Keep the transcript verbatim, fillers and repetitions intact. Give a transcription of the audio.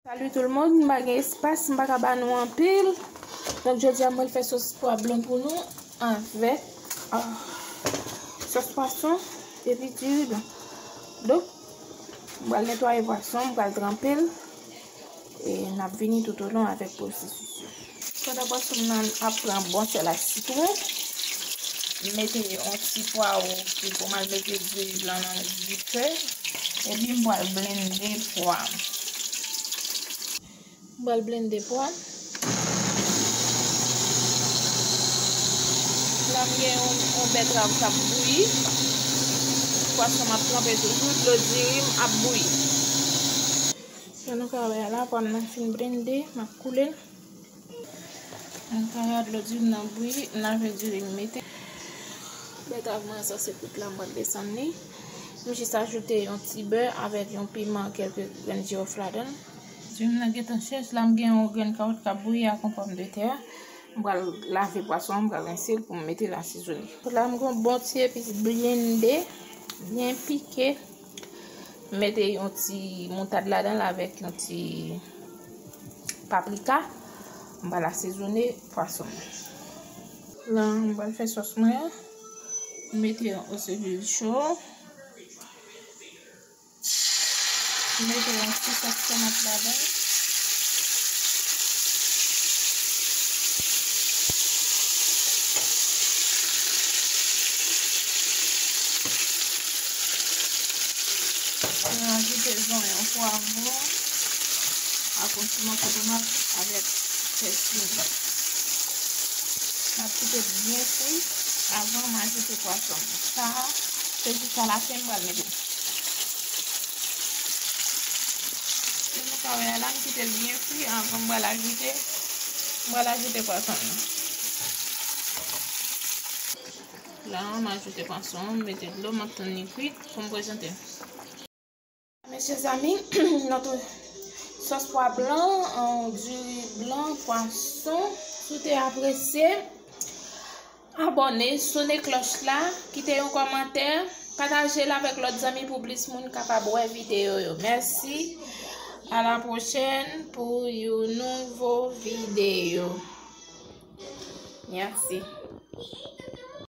Salut tout le monde, m pa gen espas, m pa ka ba nou anpil. Donk, jodi a, mwen fè sòs pwa blan pou nou avèk ah, sòs pwason epi diri blan. Donk, m pral netwaye pwason, m pral tranpe l. E n ap vini tout olon avèk pwosesis yo. Pandan pwason nan ap pran bon sèl ak sitwon, m mete yon ti pwawo ki pou m al mete diri blan nan vite. Epi m pral blende pwa m. M pral blende pwa m. La m gen yon, yon bètrav k ap bouyi. Pwason m ap tranpe toujou, dlo diri m ap bouyi. Jan nou ka wè a la, pwa m nan fin blende, m ap koule l. Mwen ka rad dlo diri m nan bouyi, m lave diri m mete. Bètrav mwen an sa se kout la m pral desann li. M jis ajoute yon ti bè avèk yon piman, kèlke grenn jiwòf ladan l. Diri m nan gentan chèch, la m gen yon grenn kawòt k ap bouyi ak yon pòmdetè. M pral lave pwason an, m pral rense l pou m mete l asezone. La m gen yon bon ti epis blende, byen pike. M mete yon ti moutad ladan l avèk yon ti paprika. M pral asezone pwason mwen. La, m pral fè sòs mwen an. M mete yon osevis cho. M mete yon ti sòs tomat ladan l. Mwen ajoute zonyon, pwavwon ak yon ti mòso tomat avèk pèsi. M ap kite l byen fri avan m ajoute pwason. Sa a, se jis alafen m pral mete. Jan nou ka wè a la, m kite l byen fri avan m pral ajoute, m pral ajoute pwason nan. La, m ajoute pwason, m mete dlo, m ap tann li kwit pou m prezante. Mesyezanmi, notre sòs pwa blan, euh, diri blan, pwason. Si w te apresye, abòne, sone klòch la, kite yon kòmantè, pataje l avèk lòt zanmi pou plis moun kapab wè videyo yo. Mèsi. À la prochaine pour yon nouvo videyo. Mèsi.